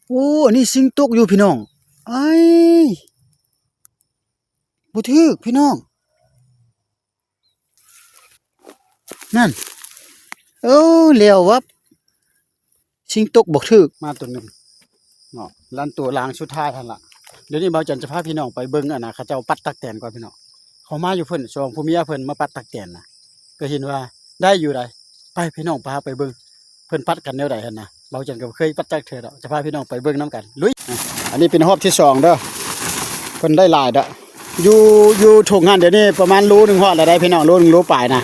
ໂອ້ ອັນນີ້ຊິງຕົກຢູ່ພີ່ນ້ອງ. ອ້າຍ ບໍ່ຖືກພີ່ນ້ອງ. ນັ້ນ ເອີ ແລ້ວວັບ ຊິງຕົກບໍ່ຖືກມາຕົວໜຶ່ງເນາະ. ລັນຕົວລາງສຸດທ້າຍຫັ້ນລະ. ດຽວນີ້ບ່າວຈັນຈະພາພີ່ນ້ອງໄປເບິ່ງ ອັນນ່າ ເຂົາເຈົ້າປັດຕັກແຕນກ່ອນພີ່ນ້ອງ. ເຂົາມາຢູ່ເພິ່ນ ສອງຜົວເມຍເພິ່ນມາປັດຕັກແຕນນະ ກໍເຫັນວ່າໄດ້ຢູ່ໃດ. ໄປພີ່ນ້ອງ ພາໄປເບິ່ງ ເພິ່ນປັດກັນແນວໃດຫັ້ນນະ. ບ່າວຈັນກໍບໍ່ເຄີຍປັດຈັກເທື່ອດອກ ຈະພາພີ່ນ້ອງໄປເບິ່ງນຳກັນ. ລຸຍ. ອັນນີ້ເປັນຮອບທີສອງເດີ ເພິ່ນໄດ້ຫຼາຍເດີ. ຢູ່ ຢູ່ທົ່ງຫັ້ນດຽວນີ້ປະມານໂລໜຶ່ງຮອດແລ້ວໄດ໋ພີ່ນ້ອງ ໂລໜຶ່ງໂລປາຍນະ.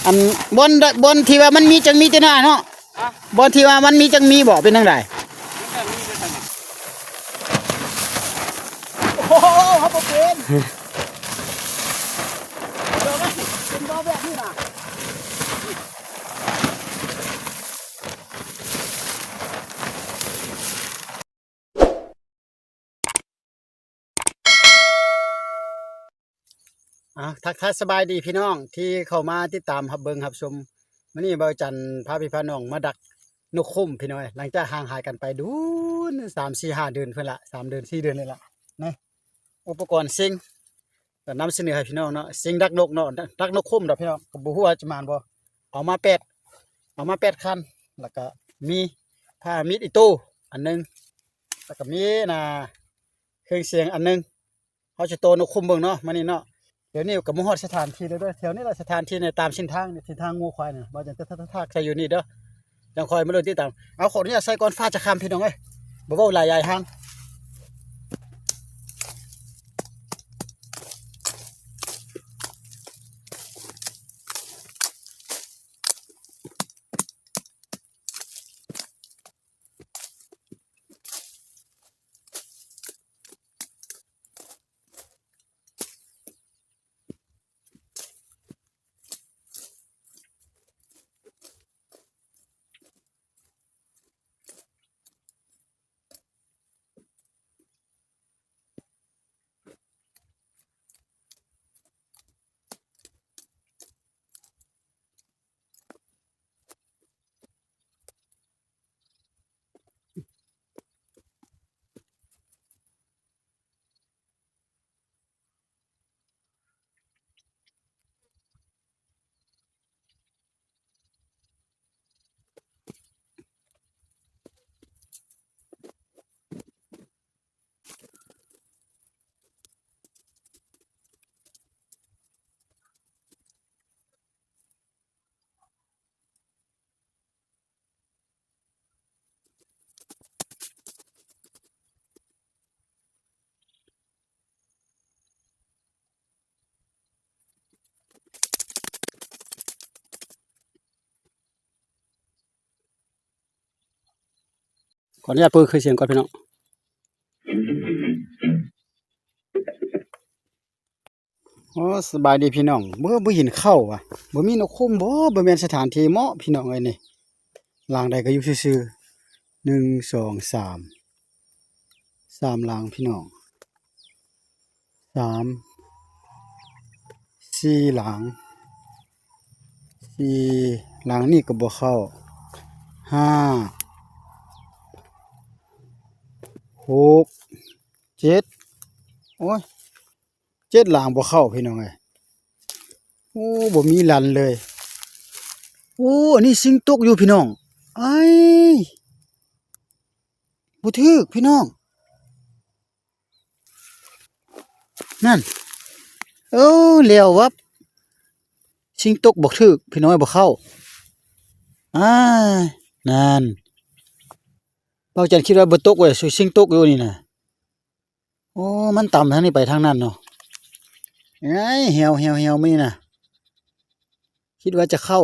ອັນບ່ອນ ບ່ອນທີ່ວ່າມັນມີຈັກມີແຕ່ໜ້າເນາະ. ຮະ? ບ່ອນທີ່ວ່າມັນມີຈັກມີບໍ່ ເປັນຈັ່ງໃດ? ມັນກໍມີແຕ່ຊັ້ນນະ. ໂອ້ໂຫ ເຮົາບໍ່ເປັນ ເປັນບໍ່ແບບນີ້ນະ. ອ່າ ທັກທາຍສະບາຍດີພີ່ນ້ອງທີ່ເຂົ້າມາຕິດຕາມຮັບເບິ່ງຮັບຊົມ. ມື້ນີ້ບ່າວຈັນພາພີ່ພານ້ອງມາດັກນົກຂຸ້ມພີ່ນ້ອງເອີຍ ຫຼັງຈາກຫ່າງຫາຍກັນໄປດົນ ສາມ ສີ່ ຫ້າເດືອນພຸ້ນລະ ສາມເດືອນ ສີ່ເດືອນນີ້ລະ. ນີ້ ອຸປະກອນຊິງ ກໍນຳສະເໜີໃຫ້ພີ່ນ້ອງເນາະ ຊິງດັກນົກເນາະ ດັກນົກຂຸ້ມດອກພີ່ນ້ອງ. ກໍບໍ່ຮູ້ວ່າຈະໝານບໍ່ ເອົາມາແປດ ເອົາມາແປດຄັນ ແລ້ວກໍມີຜ້າມີດອີໂຕ້ອັນໜຶ່ງ ແລ້ວກໍມີນາ ເຄື່ອງສຽງອັນໜຶ່ງ. ເຮົາຈະຕໍ່ນົກຂຸ້ມເບິ່ງເນາະ ມື້ນີ້ເນາະ. ດຽວນີ້ກໍມາຮອດສະຖານທີ່ແລ້ວເດີ ແຖວນີ້ລະ ສະຖານທີ່ໃນຕາມເສັ້ນທາງ ເສັ້ນທາງງົວຄວາຍນະ ບ່າວຈັນຈະຖາກໃສ່ຢູ່ນີ້ເດີ. ຈັ່ງຄ່ອຍມາເລີ່ມຕິດຕາມ. ເອົາ ຂໍອະນຸຍາດໃສ່ກ່ອນ ຟ້າຈະຄ່ຳພີ່ນ້ອງເອີຍ ບໍ່ເວົ້າຫຼາຍຍາຍຫ່າງ. ຂໍອະນຸຍາດເປີດເຄື່ອງສຽງກ່ອນພີ່ນ້ອງ. ໂອ້ ສະບາຍດີພີ່ນ້ອງ. ບໍ່ ບໍ່ເຫັນເຂົ້າຫວາ ບໍ່ມີນົກຂຸ້ມບໍ່? ບໍ່ແມ່ນສະຖານທີ່ເໝາະພີ່ນ້ອງເອີຍນີ້. ຫຼັງໃດກໍຢູ່ຊື່ໆ ໜຶ່ງ ສອງ ສາມ ສາມຫຼັງພີ່ນ້ອງ ສາມ ສີ່ຫຼັງ ສີ່ຫຼັງນີ້ກໍບໍ່ເຂົ້າ ຫ້າ ຫົກ ເຈັດ ໂອ້ຍ ເຈັດຫຼັງບໍ່ເຂົ້າພີ່ນ້ອງເອີຍ. ໂອ້ ບໍ່ມີລັນເລີຍ. ໂອ້ ອັນນີ້ຊິງຕົກຢູ່ພີ່ນ້ອງ. ອ້າຍ ບໍ່ຖືກພີ່ນ້ອງ. ນັ້ນ ເອີ ແລ້ວວັບ ຊິງຕົກບໍ່ຖືກພີ່ນ້ອງເອີຍ ບໍ່ເຂົ້າ. ອ້າຍ ນັ້ນ ບ່າວຈັນຄິດວ່າບໍ່ຕົກເວີຍ ຊິງຕົກຢູ່ນີ້ນະ. ໂອ້ ມັນຕຳທາງນີ້ໄປທາງນັ້ນເນາະ. ເອີຍ ແຮວໆໆ ມື້ນີ້ນະ ຄິດວ່າຈະເຂົ້າ.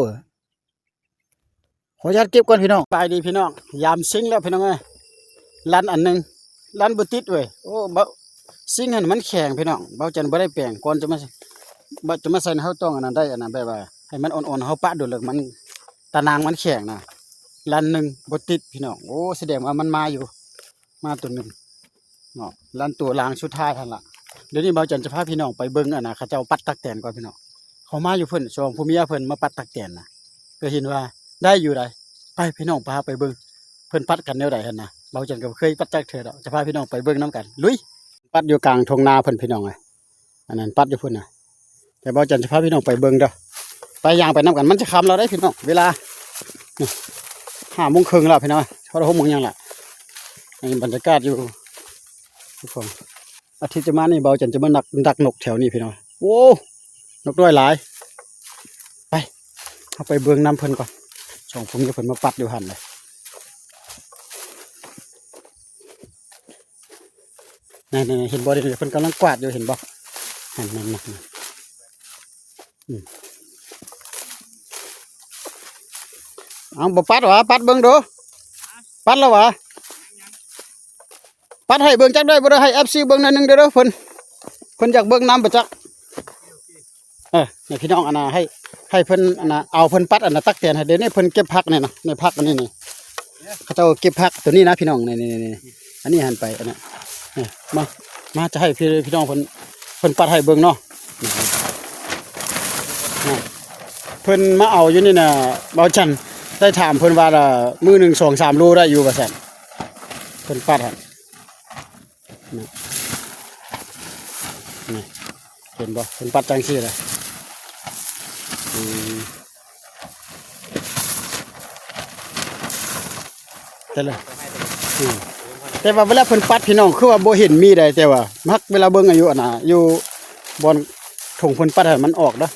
ຂໍອະນຸຍາດເກັບກ່ອນພີ່ນ້ອງ. ສະບາຍດີພີ່ນ້ອງ ຍາມຊິງແລ້ວພີ່ນ້ອງເອີຍ. ລັນອັນໜຶ່ງ ລັນບໍ່ຕິດເວີຍ. ໂອ້ ເບົາ ຊິງຫັ້ນມັນແຂງພີ່ນ້ອງ ເບົາຈັນບໍ່ໄດ້ແປງ ກ່ອນຈະມາ ຈະມາໃສ່ ເຮົາຕ້ອງອັນນັ້ນໄດ້ ອັນນັ້ນ ແບບວ່າໃຫ້ມັນອ່ອນໆ ເຮົາປະດົນແລ້ວມັນ ຕານາງມັນແຂງນະ. ລັນໜຶ່ງບໍ່ຕິດພີ່ນ້ອງ. ໂອ້ ສະແດງວ່າມັນມາຢູ່ ມາຕົວໜຶ່ງເນາະ ລັນຕົວລາງສຸດທ້າຍຫັ້ນລະ. ດຽວນີ້ບ່າວຈັນຈະພາພີ່ນ້ອງໄປເບິ່ງ ອັນນ່າ ເຂົາເຈົ້າປັດຕັກແຕນກ່ອນພີ່ນ້ອງ. ເຂົາມາຢູ່ເພິ່ນ ສອງຜົວເມຍເພິ່ນມາປັດຕັກແຕນນະ ກໍເຫັນວ່າ ໄດ້ຢູ່ໃດ. ໄປພີ່ນ້ອງ ພາໄປເບິ່ງ ເພິ່ນປັດກັນແນວໃດຫັ້ນນະ. ເບົາຈັນກໍບໍ່ເຄີຍປັດຈັກເທື່ອດອກ ຈະພາພີ່ນ້ອງໄປເບິ່ງນຳກັນ ລຸຍ. ປັດຢູ່ກາງທົ່ງນາເພິ່ນ ພີ່ນ້ອງເອີຍ. ອັນນັ້ນປັດຢູ່ພຸ້ນນະ ແຕ່ເບົາຈັນຈະພາພີ່ນ້ອງໄປເບິ່ງເດີ. ໄປ ຍ່າງໄປນຳກັນ ມັນຈະຄ່ຳແລ້ວເດ້ພີ່ນ້ອງ ເວລານີ້ ຫ້າໂມງເຄິ່ງແລ້ວພີ່ນ້ອງ ຮອດຫົກໂມງຫຍັງລະ. ນີ້ບັນຍາກາດຢູ່ ທຸກຄົນ ອາທິດຈະມານີ້ ເບົາຈັນຈະມາດັກ ດັກນົກແຖວນີ້ພີ່ນ້ອງ. ໂອ້ ນົກນ້ອຍຫຼາຍ. ໄປ ເຮົາໄປເບິ່ງນຳເພິ່ນກ່ອນ. ສອງຜົວເມຍເພິ່ນມາປັດຢູ່ຫັ້ນເລີຍ. ນັ້ນໆ ເຫັນບໍ່ ເພິ່ນກຳລັງກວາດຢູ່ ເຫັນບໍ່? ນັ້ນໆໆ ອືມ ເອົາ ບໍ່ປັດຫວາ? ປັດເບິ່ງດູ ປັດແລ້ວຫວາ? ປັດໃຫ້ເບິ່ງຈັກໜ້ອຍບໍ່ໄດ້ ໃຫ້ເອັຟຊີເບິ່ງໜ້ອຍໜຶ່ງເດີ ເພິ່ນ ເພິ່ນຢາກເບິ່ງນຳບໍ່ຈັກ. ເອີ ນີ້ພີ່ນ້ອງ ອັນນ່າ ໃຫ້ ໃຫ້ເພິ່ນ ອັນນ່າ ເອົາເພິ່ນປັດ ອັນນ່າ ຕັກແຕນໃຫ້. ດຽວນີ້ເພິ່ນເກັບຜັກນີ້ນະ ນີ້ຜັກອັນນີ້ນີ້ ເຂົາເຈົ້າເກັບຜັກໂຕນີ້ນະພີ່ນ້ອງ. ນີ້ໆໆ ອັນນີ້ຫັ້ນໄປ ອັນນັ້ນ ນີ້ ມາ ມາຈະໃຫ້ພີ່ ພີ່ນ້ອງເພິ່ນ ເພິ່ນປັດໃຫ້ເບິ່ງເນາະ. ນີ້ ເພິ່ນມາເອົາຢູ່ນີ້ນະ ເບົາຈັນໄດ້ຖາມເພິ່ນວ່າ ລະ ມື້ໜຶ່ງສອງສາມໂລໄດ້ຢູ່ວ່າຊັ້ນ ເພິ່ນປັດຫັ້ນ. ນີ້ ນີ້ ເຫັນບໍ່? ເພິ່ນປັດຈັ່ງຊີ້ລະ ອືມ ແຕ່ລະ ອືມ ແຕ່ວ່າເວລາເພິ່ນປັດ ພີ່ນ້ອງ ຄືວ່າບໍ່ເຫັນມີໃດ ແຕ່ວ່າມັກເວລາເບິ່ງຢູ່ ອັນນ່າ ຢູ່ບ່ອນທົ່ງເພິ່ນປັດໃຫ້ມັນອອກເດີ.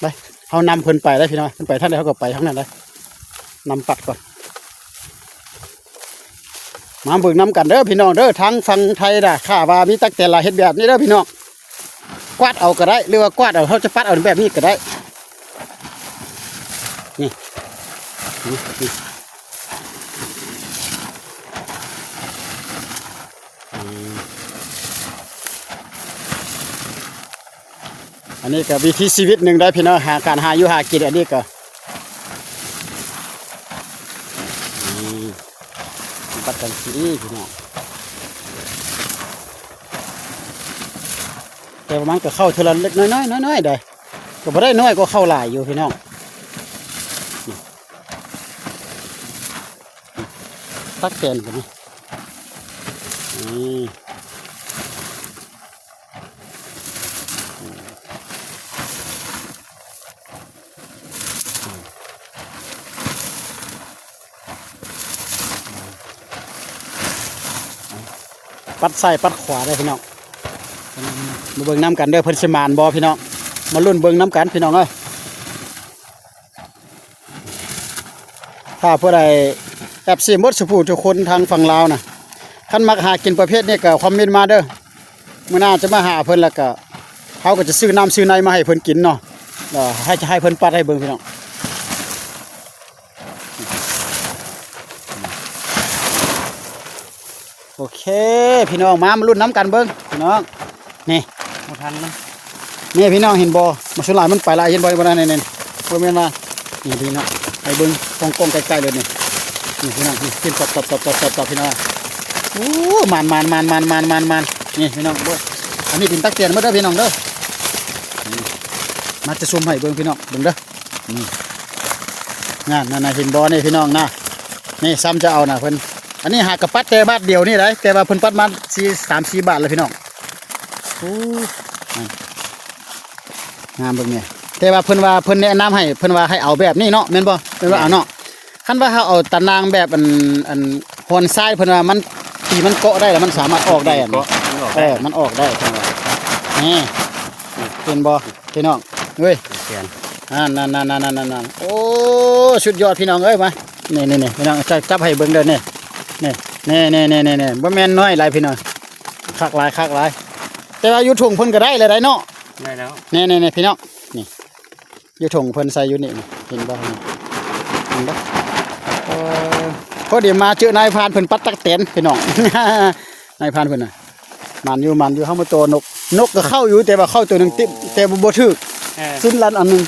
ໄປ ເຮົານຳເພິ່ນໄປໄດ໋ພີ່ນ້ອງ ເພິ່ນໄປທາງໃດ ເຮົາກໍໄປທາງນັ້ນໄດ໋ ນຳປັດກ່ອນ. ມາເບິ່ງນຳກັນເດີພີ່ນ້ອງເດີ ທາງຝັ່ງໄທນະ ຖ້າວ່າມີຕັກແຕນລາວເຮັດແບບນີ້ເດີພີ່ນ້ອງ ກວາດເອົາກໍໄດ້ ຫຼືວ່າກວາດເອົາ ເຮົາຈະປັດເອົາແບບນີ້ກໍໄດ້. ນີ້ ນີ້ ນີ້ ອືມ ອັນນີ້ກໍວິຖີຊີວິດໜຶ່ງໄດ໋ພີ່ນ້ອງ ຫາ ການຫາຢູ່ຫາກິນ ອັນນີ້ກໍ ນີ້ ປັດກັນຊີ້ພີ່ນ້ອງ ແຕ່ວ່າມັນກໍເຂົ້າເທື່ອລະເລັກນ້ອຍໆ ນ້ອຍໆ ໄດ໋ ກໍບໍ່ໄດ້ນ້ອຍກວ່າເຂົ້າຫຼາຍຢູ່ພີ່ນ້ອງ. ນີ້ ຕັກແຕນກໍມີ ນີ້ ປັດຊ້າຍປັດຂວາເດີພີ່ນ້ອງ ມາເບິ່ງນຳກັນເດີ ເພິ່ນຊິໝານບໍ່ພີ່ນ້ອງ ມາລຸ້ນເບິ່ງນຳກັນພີ່ນ້ອງເອີຍ. ຖ້າຜູ້ໃດ ເອັຟຊີ ໝົດສູ່ຜູ້ທຸກຄົນທາງຝັ່ງລາວນະ ຄັນມັກຫາກິນປະເພດນີ້ກໍຄອມເມັນມາເດີ ມື້ໜ້າຈະມາຫາເພິ່ນ ແລ້ວກໍເຮົາກໍຈະຊື້ນ້ຳຊື້ໃນມາໃຫ້ເພິ່ນກິນເນາະ ແລ້ວໃຫ້ ຈະໃຫ້ເພິ່ນປັດໃຫ້ເບິ່ງພີ່ນ້ອງ. ໂອເຄ ພີ່ນ້ອງ ມາ ມາລຸ້ນນຳກັນເບິ່ງພີ່ນ້ອງ ນີ້ ບໍ່ທັນນະ ນີ້ພີ່ນ້ອງເຫັນບໍ່ ມາສ່ວນຫຼາຍມັນໄປຫຼາຍ ເຫັນບໍ່ ເຫັນບໍ່ ນີ້ ນີ້ ບໍ່ແມ່ນວ່າ ນີ້ພີ່ນ້ອງ ໃຫ້ເບິ່ງກ້ອງໆ ໃກ້ໆ ເລີຍນີ້ ນີ້ພີ່ນ້ອງ ນີ້ ກິນຕອບໆໆໆ ພີ່ນ້ອງ ໂອ້ ມານໆໆໆໆ ນີ້ພີ່ນ້ອງ ອັນນີ້ເປັນຕັກແຕນໝົດເດີພີ່ນ້ອງເດີ ນີ້ ມາຈະຊູມໃຫ້ເບິ່ງພີ່ນ້ອງ ເບິ່ງເດີ. ນີ້ ນັ້ນໆ ເຫັນບໍ່ນີ້ພີ່ນ້ອງນະ ນີ້ຊ້ຳຈະເອົານະເພິ່ນ ອັນນີ້ຫາກະປັດແຕ່ບາດດຽວນີ້ໄດ໋ ແຕ່ວ່າເພິ່ນປັດມາສີ່ ສາມສີ່ບາດແລ້ວພີ່ນ້ອງ ໂອ້ ງາມເບິ່ງນີ້ ແຕ່ວ່າເພິ່ນວ່າ ເພິ່ນແນະນຳໃຫ້ ເພິ່ນວ່າໃຫ້ເອົາແບບນີ້ເນາະ ແມ່ນບໍ່ ແມ່ນວ່າເອົາເນາະ ຄັນວ່າເຮົາເອົາຕາໜ່າງແບບ ອັນ ອັນ ຮອນຊາຍ ເພິ່ນວ່າມັນ ຕີມັນເກາະໄດ້ ແລ້ວມັນສາມາດອອກໄດ້ ມັນເກາະ ມັນອອກໄດ້ ແນ່ ເຫັນບໍ່ ພີ່ນ້ອງເອີຍ ແຂນ ນັ້ນໆໆໆໆ ໂອ້ ສຸດຍອດພີ່ນ້ອງເອີຍ ມາ ນີ້ໆໆ ພີ່ນ້ອງ ຈັບ ຈັບໃຫ້ເບິ່ງເດີ ນີ້ ນີ້ ນີ້ໆໆໆ ບໍ່ແມ່ນນ້ອຍຫຼາຍພີ່ນ້ອງ ຄັກຫຼາຍ ຄັກຫຼາຍ ແຕ່ວ່າຢູ່ທົ່ງເພິ່ນກໍໄດ້ແລ້ວໄດ໋ເນາະ ໄດ້ແລ້ວ ນີ້ໆໆ ພີ່ນ້ອງ ນີ້ ຢູ່ຖົງເພິ່ນໃສ່ຢູ່ນີ້ ເຫັນບໍ່ ເຫັນບໍ່ ເອີ ພໍດີມາເຈີນາຍພານເພິ່ນປັດຕັກແຕນພີ່ນ້ອງ ນາຍພານເພິ່ນນະ ໝານຢູ່ ໝານຢູ່ ເຮົາມາຕໍ່ນົກ ນົກກໍເຂົ້າຢູ່ ແຕ່ວ່າເຂົ້າຕົວໜຶ່ງຕິດ ແຕ່ບໍ່ ບໍ່ຖືກ ເອີ ຊຸນລັນອັນໜຶ່ງ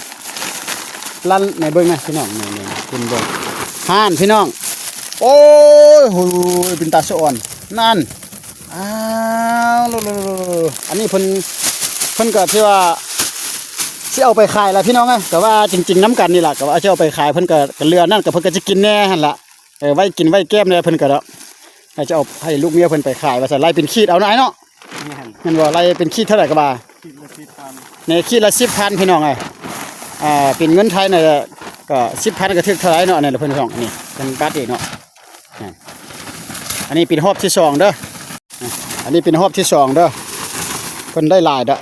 ລັນໃນເບິ່ງນະພີ່ນ້ອງ ນີ້ໆ ເຫັນບໍ່ ຫານພີ່ນ້ອງ ໂອ້ຍ ໂຫຍ ເປັນຕາສະອອນ ນັ້ນ ອ້າວ ໂລ ໂລ ໂລ ໂລ ອັນນີ້ເພິ່ນ ເພິ່ນກໍຖືວ່າ ຊິເອົາໄປຂາຍລະພີ່ນ້ອງເອີຍ ກໍວ່າຈິງໆນຳກັນນີ້ລະ ກໍວ່າຊິເອົາໄປຂາຍ ເພິ່ນກໍ ກໍເຫຼືອນັ້ນ ກໍເພິ່ນກໍຈະກິນແດ່ຫັ້ນລະ ເອີ ໄວ້ກິນໄວ້ແກ້ມແດ່ ເພິ່ນກໍເນາະ ກໍຈະເອົາໃຫ້ລູກເມຍເພິ່ນໄປຂາຍວ່າຊັ້ນ ໄລ່ເປັນຂີດເອົາເນາະ ອ້າຍເນາະ ແມ່ນ ແມ່ນບໍ່ ໄລ່ເປັນຂີດເທົ່າໃດກໍວ່າ ຂີດລະສິບພັນ ນີ້ຂີດລະສິບພັນພີ່ນ້ອງເອີຍ ອ່າ ເປັນເງິນໄທນີ້ກໍສິບພັນກໍຖືກເທົ່າໃດເນາະ ອັນນີ້ລະເພິ່ນນ້ອງ ນີ້ເພິ່ນຕັດເອງເນາະ ອັນນີ້ເປັນຮອບທີສອງເດີ ອັນນີ້ເປັນຮອບທີສອງເດີ ເພິ່ນໄດ້ຫຼາຍເດີ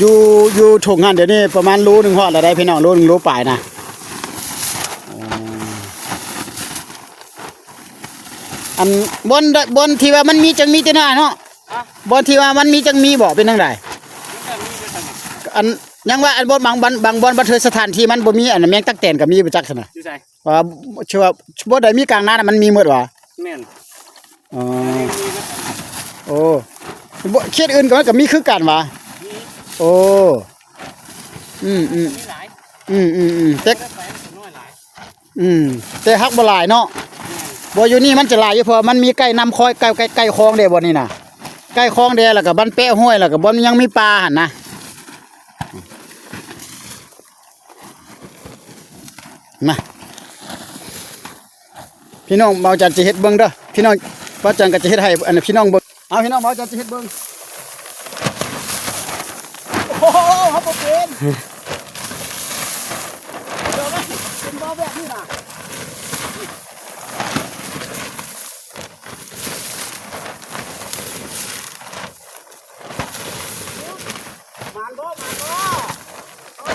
ຢູ່ ຢູ່ຖົງຫັ້ນດຽວນີ້ປະມານໂລໜຶ່ງຮອດແລ້ວໄດ໋ພີ່ນ້ອງ ໂລໜຶ່ງໂລປາຍນະ ເອີ ອັນບ່ອນ ບ່ອນທີ່ວ່າມັນມີຈັ່ງມີແຕ່ໜ້າເນາະ ຮະ ບ່ອນທີ່ວ່າມັນມີຈັ່ງມີບໍ່ ເປັນຈັ່ງໃດ ມັນກໍມີຄືກັນນະ ອັນ ຍັງວ່າອັນບ່ອນບາງ ບາງ ບາງບ່ອນ ບາງເທື່ອສະຖານທີ່ມັນບໍ່ມີ ອັນແມງຕັກແຕນກໍມີບໍ່ຈັກຊັ້ນນະ ຢູ່ໃສ ວ່າ ຊື່ວ່າ ບໍ່ໄດ້ມີກາງນານະ ມັນມີໝົດຫວາ ແມ່ນ ອໍ ໂອ້ ບໍ່ ເຂດອື່ນກໍມັນກໍມີຄືກັນຫວາ ມີ ໂອ້ ອືມໆ ມີຫຼາຍ ອືມໆໆ ແຕ່ ໄປມັນກໍນ້ອຍຫຼາຍ ອືມ ແຕ່ຮັກບໍ່ຫຼາຍເນາະ ແມ່ນ ບໍ່ ຢູ່ນີ້ມັນຈະຫຼາຍຢູ່ ເພາະວ່າມັນມີໃກ້ນ້ຳຄອຍ ໃກ້ ໃກ້ ໃກ້ຄອງເດ້ ບ່ອນນີ້ນະ ໃກ້ຄອງເດ້ ແລ້ວກໍບ້ານແປະຫ້ວຍ ແລ້ວກໍບ່ອນຍັງມີປ່າຫັ້ນນະ ມາ ພີ່ນ້ອງ ບ່າວຈັນຈະເຮັດເບິ່ງເດີ ພີ່ນ້ອງ ບ່າວຈັນກໍຈະເຮັດໃຫ້ ອັນ ພີ່ນ້ອງເບິ່ງ ເອົາ ພີ່ນ້ອງ ບ່າວຈັນຈະເຮັດເບິ່ງ ໂອ້ໂຫ ເຮົາບໍ່ເປັນ ເປັນບໍ່ແບບນີ້ນະ ໝານບໍ່ ໝານບໍ່ ເອົາ ເອົາ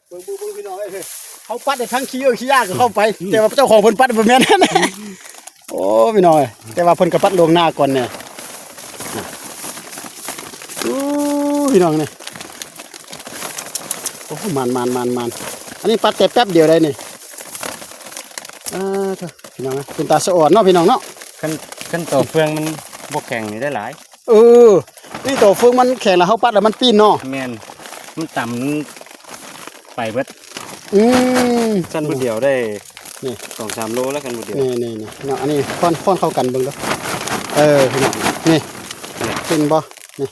ເບິ່ງ ເບິ່ງ ເບິ່ງ ພີ່ນ້ອງເອີຍ ເຮົາປັດໄດ້ທັງຂີ້ເອີຂີ້ຢາກກໍເຂົ້າໄປ ແຕ່ວ່າເຈົ້າຂອງເພິ່ນປັດບໍ່ແມ່ນ ໂອ້ ພີ່ນ້ອງເອີຍ ແຕ່ວ່າເພິ່ນກໍປັດລ່ວງໜ້າກ່ອນແດ່ ໂອ້ ພີ່ນ້ອງນີ້ ໂອ້ ໝານໆໆໆ ອັນນີ້ປັດແຕ່ແປັບດຽວໄດ໋ນີ້ ອ່າ ໂທ້ ພີ່ນ້ອງເອີຍ ເປັນຕາສະອອນເນາະ ພີ່ນ້ອງເນາະ ຄັນ ຄັນຕໍ່ເຟືອງມັນບໍ່ແຂງນີ້ໄດ້ຫຼາຍ ເອີ ນີ້ຕໍ່ເຟືອງມັນແຂງແລ້ວ ເຮົາປັດແລ້ວມັນປີ້ນເນາະ ແມ່ນ ມັນຕ່ຳ ໄປເບິດ ອືມ ຄັນຜູ້ດຽວໄດ້ ນີ້ ສອງສາມໂລແລ້ວ ຄັນຜູ້ດຽວ ນີ້ໆໆ ເນາະ ອັນນີ້ຄ້ອນ ຄ້ອນເຂົ້າກັນເບິ່ງເດີ ເອີ ພີ່ນ້ອງ ນີ້ ນີ້ ເຫັນບໍ່ ນີ້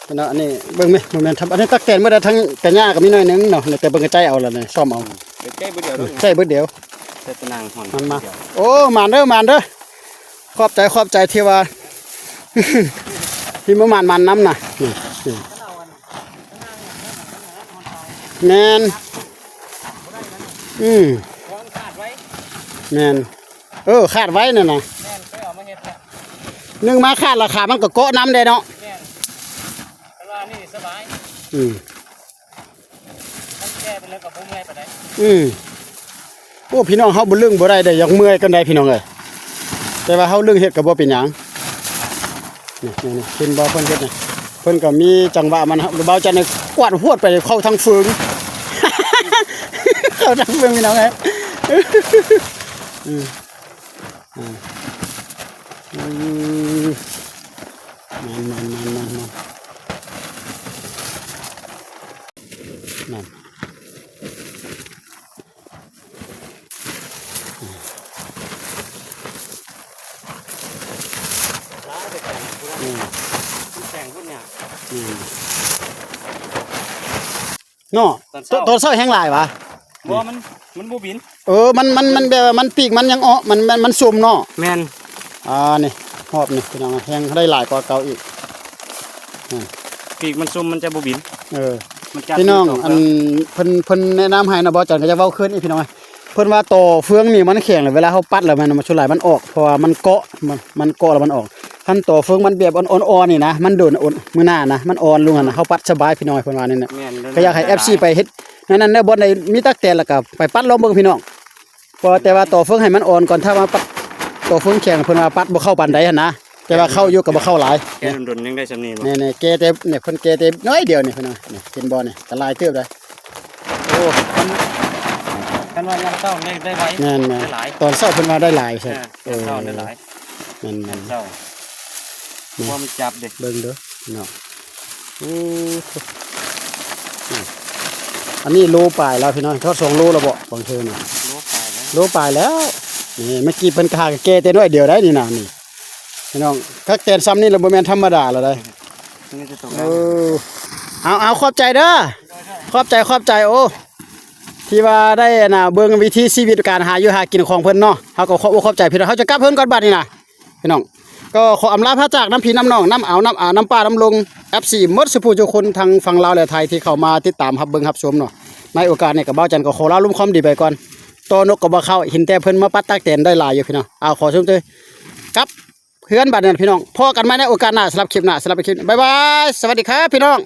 ພີ່ນ້ອງ ອັນນີ້ເບິ່ງແມ ບໍ່ແມ່ນທຳ ອັນນີ້ຕັກແຕນເບິດແລ້ວ ທັງກະຫຍ້າກໍມີໜ້ອຍໜຶ່ງເນາະ ແຕ່ເບິ່ງກະໃຈເອົາລະນີ້ ຊອມເອົາ ໃຊ້ເບິດດຽວ ໃຊ້ເບິດດຽວ ໃຊ້ແຕ່ນາງຫອນ ມັນມາ ໂອ້ ໝານເດີ ໝານເດີ ຂອບໃຈ ຂອບໃຈທີ່ວ່າ ທີ່ມາໝານ ໝານນຳນະ ນີ້ ນີ້ ແມ່ນ ອືມ ແມ່ນ ເອີ ຂາດໄວ້ນັ້ນນະ ໜຶ່ງມາຂາດລາຄາມັນກໍເກາະນຳແດ່ເນາະ ອືມ ມັນແກ່ໄປແລ້ວກໍບໍ່ເມື່ອຍປານໃດ ອືມ ໂອ້ ພີ່ນ້ອງ ເຮົາບໍ່ລຶ້ງບໍ່ໄດ້ເດ້ ຢາກເມື່ອຍກ່ອນໃດ໋ພີ່ນ້ອງເອີຍ ແຕ່ວ່າເຮົາລຶ້ງເຮັດກໍບໍ່ເປັນຫຍັງ ນີ້ໆໆ ເຫັນບໍ່ ເພິ່ນເຮັດນີ້ ເພິ່ນກໍມີຈັງຫວະມັນ ບ່າວຈັນນີ້ກວາດຫວດໄປເຂົ້າທາງເຟືງ ເຂົ້າທາງເຟືງ ພີ່ນ້ອງເອີຍ ອືມ ອືມ ອືມ ແມ່ນໆໆໆໆ ນັ້ນ ຫຼາຍແຕ່ແຂງພຸ້ນນະ ອືມ ແຂງພຸ້ນຍາກ ອືມ ເນາະ ຕອນເຊົ້າ ຕອນເຊົ້າແຮງຫຼາຍຫວາ? ບໍ່ ມັນ ມັນບໍ່ບິນ ເອີ ມັນ ມັນ ມັນແບບວ່າມັນ ປີກມັນຍັງເອາະ ມັນ ມັນ ມັນຊຸ່ມເນາະ ແມ່ນ ອ່າ ນີ້ ຮອບນີ້ ພີ່ນ້ອງ ແຮງໄດ້ຫຼາຍກວ່າເກົ່າອີກ ອືມ ປີກມັນຊຸ່ມ ມັນຈະບໍ່ບິນ ເອີ ມັນຈະ ພີ່ນ້ອງ ອັນ ເພິ່ນ ເພິ່ນແນະນຳໃຫ້ນະ ບ່າວຈັນກໍຢາກເວົ້າຄືນອີກ ພີ່ນ້ອງ ເພິ່ນວ່າຕໍເຟືອງນີ້ມັນແຂງ ແລ້ວເວລາເຮົາປັດແລ້ວມັນ ມັນສ່ວນຫຼາຍມັນອອກ ເພາະວ່າມັນເກາະ ມັນ ມັນເກາະແລ້ວມັນອອກ ຄັນຕໍເຟືອງມັນແບບອ່ອນໆນີ້ນະ ມັນໂດນ ອນ ມື້ໜ້ານະ ມັນອ່ອນລົງຫັ້ນນະ ເຮົາປັດສະບາຍ ພີ່ນ້ອງ ເພິ່ນວ່າແນວນັ້ນ ແມ່ນ ກໍຢາກໃຫ້ ເອັຟຊີ ໄປເຮັດແນວນັ້ນເດີ ບ່ອນໃດມີຕັກແຕນ ແລ້ວກໍໄປປັດລອງເບິ່ງ ພີ່ນ້ອງ ເພາະ ແຕ່ວ່າຕໍເຟືອງໃຫ້ມັນອ່ອນກ່ອນ ຖ້າວ່າປັດ ຕໍເຟືອງແຂງ ເພິ່ນວ່າປັດບໍ່ເຂົ້າປານໃດຫັ້ນນະ ແຕ່ວ່າເຂົ້າຢູ່ກໍບໍ່ເຂົ້າຫຼາຍ ແກ່ດົນໆຍັງໄດ້ຊ່ຳນີ້ບໍ່ ແນ່ໆ ແກ່ແຕ່ ນີ້ ເພິ່ນແກ່ແຕ່ໜ້ອຍດຽວນີ້ ພີ່ນ້ອງ ນີ້ ເຫັນບໍ່ ນີ້ກໍຫຼາຍເຕີບໄດ໋ ໂອ້ ຄັນ ຄັນວ່າຍາມເຊົ້າໄດ້ ໄດ້ໄວ ແມ່ນໆ ໄດ້ຫຼາຍ ຕອນເຊົ້າເພິ່ນວ່າໄດ້ຫຼາຍ ເອີ ເອີ ຍາມເຊົ້າໄດ້ຫຼາຍ ແມ່ນໆ ຍາມເຊົ້າ ນີ້ ຄວາມຈັບເດ້ ເບິ່ງເດີເນາະ ໂອ້ ນີ້ ນີ້ ອັນນີ້ໂລປາຍແລ້ວພີ່ນ້ອງ ຮອດສອງໂລແລ້ວບໍ່ ບາງເທື່ອນີ້ ໂລປາຍແລ້ວ ໂລປາຍແລ້ວ. ນີ້ເມື່ອກີ້ເພິ່ນກໍຫາກໍແກ່ແຕ່ໜ້ອຍດຽວໄດ໋ນີ້ນະ ນີ້ພີ່ນ້ອງ ຄັກແຕ່ນຊ່ຳນີ້ລະບໍ່ແມ່ນທຳມະດາລະໄດ໋. ນີ້ຈະຕົກ ເອີ ເອົາ ເອົາ ຂອບໃຈເດີ ຂອບໃຈ ຂອບໃຈ ໂອ້ ທີ່ວ່າໄດ້ອັນນ່າເບິ່ງວິຖີຊີວິດການຫາຢູ່ຫາກິນຂອງເພິ່ນເນາະ ເຮົາກໍຂອບອົກຂອບໃຈພີ່ນ້ອງ ເຮົາຈະກັບເຮືອນກ່ອນບາດນີ້ນະ. ພີ່ນ້ອງ ກໍຂໍອຳລາພາຈາກນຳພີ່ນຳນ້ອງ ນຳອາວນຳອານຳປ້ານຳລຸງ ເອັຟຊີ ໝົດສູ່ຜູ້ສູ່ຄົນ ທັງຝັ່ງລາວ ແລະ ໄທ ທີ່ເຂົ້າມາຕິດຕາມຮັບເບິ່ງຮັບຊົມເນາະ. ໃນໂອກາດນີ້ກໍບ່າວຈັນກໍຂໍລາລົມຄວາມດີໄປກ່ອນ ຕໍ່ນົກກໍບໍ່ເຂົ້າ ເຫັນແຕ່ເພິ່ນມາປັດຕັກແຕນໄດ້ຫຼາຍຢູ່ພີ່ນ້ອງ. ເອົາ ຂໍຊົມເຕີ ກັບເຮືອນບາດນີ້ພີ່ນ້ອງ ພໍ້ກັນໃໝ່ໃນໂອກາດໜ້າ ສຳລັບຄລິບໜ້າ ສຳລັບຄລິບ ບາຍບາຍ ສະຫວັດດີຄັບພີ່ນ້ອງ.